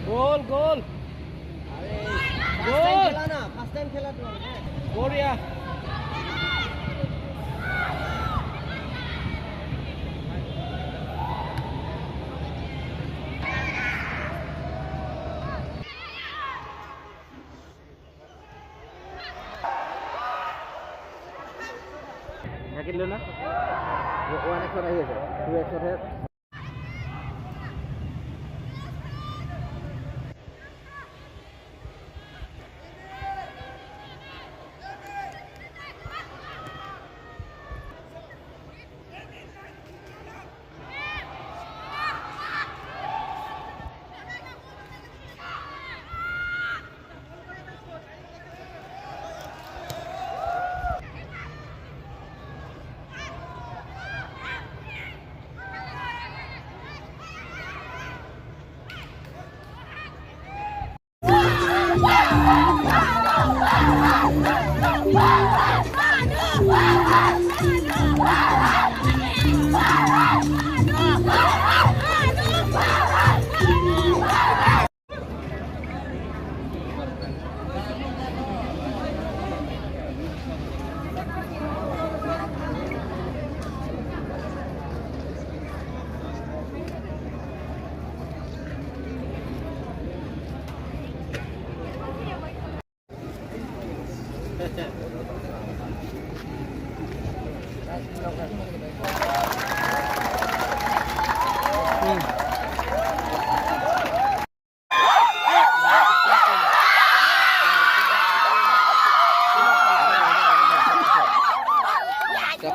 গোল গোল গোল। খেলা না, first time খেলা তো। বঢ়িয়া। থাকিল না। ওৱান এক্সত আহি আছে, টু এক্সতহে।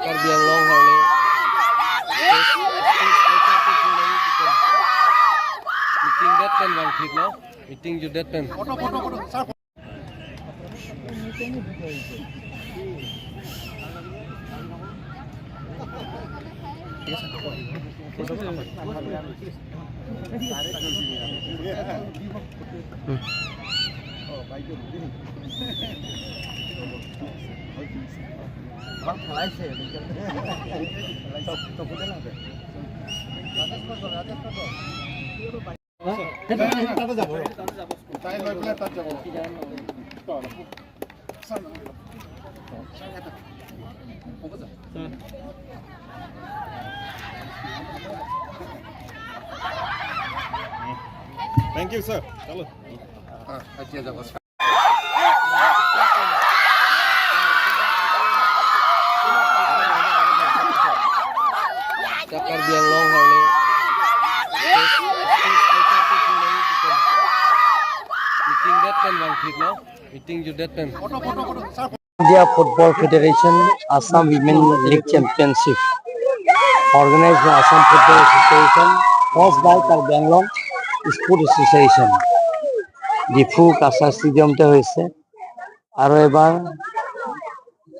Karbi Anglong হলে meeting date 10 bang thik no, meeting ju date 10. খেলাইছে। তাতে যাব, তাই লৈ পেলাই তাত যাব। Thank you sir. চলো, এতিয়া যাব। Karbi Anglong হলে meeting date 10 bang thik no, meeting ju date 10. India Football Federation Assam Women League Championship organized by Assam Football Association, host by Karbi Anglong Sport Association. Diphu Cachar ষ্টেডিয়ামতে হৈছে আৰু এবাৰ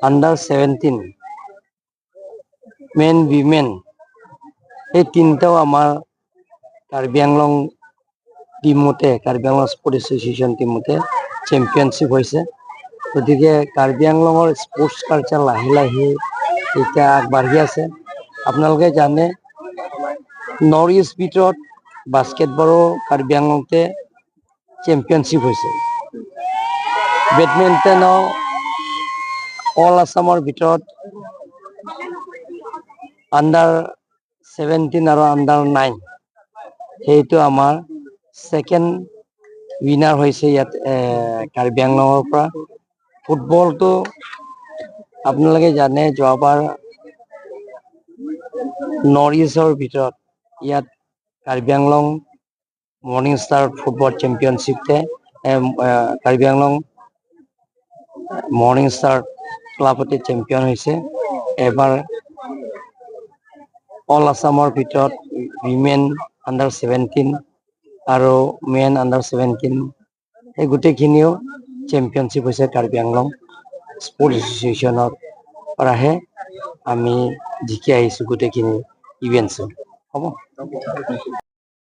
under 17 man, women এই তিনিটাও আমাৰ কাৰ্বি আংলং টিমতে, Karbi Anglong sport association টিমতে championship হৈছে। গতিকে কাৰ্বি আংলঙৰ স্পৰ্টছ কালচাৰ লাহে লাহে এতিয়া আগবাঢ়ি আছে। আপোনালোকে জানে, নৰ্থ ইষ্ট ভিতৰত বাস্কেটবলো কাৰ্বি আংলংতে চেম্পিয়নশ্বিপ হৈছে। বেডমিণ্টনো অল আছামৰ ভিতৰত আণ্ডাৰ 17 আৰু আণ্ডাৰ 9, সেইটো আমাৰ ছেকেণ্ড উইনাৰ হৈছে ইয়াত কাৰ্বি আংলঙৰ পৰা। ফুটবলটো আপোনালোকে জানে, যোৱাবাৰ নৰ্থ ইষ্টৰ ভিতৰত ইয়াত Karbi Anglong Morning Star football চেম্পিয়নশ্বিপতে কাৰ্বি আংলং মৰ্ণিং ষ্টাৰ ক্লাবতে চেম্পিয়ন হৈছে। এবাৰ অল আছামৰ ভিতৰত উইমেন আণ্ডাৰ 17 আৰু মেন আণ্ডাৰ 17, সেই গোটেইখিনিও চেম্পিয়নশ্বিপ হৈছে। কাৰ্বি আংলং স্পৰ্টছ এছ'চিয়েশ্যনৰ পৰাহে আমি জিকি আহিছোঁ গোটেইখিনি ইভেণ্টছ হ'ব।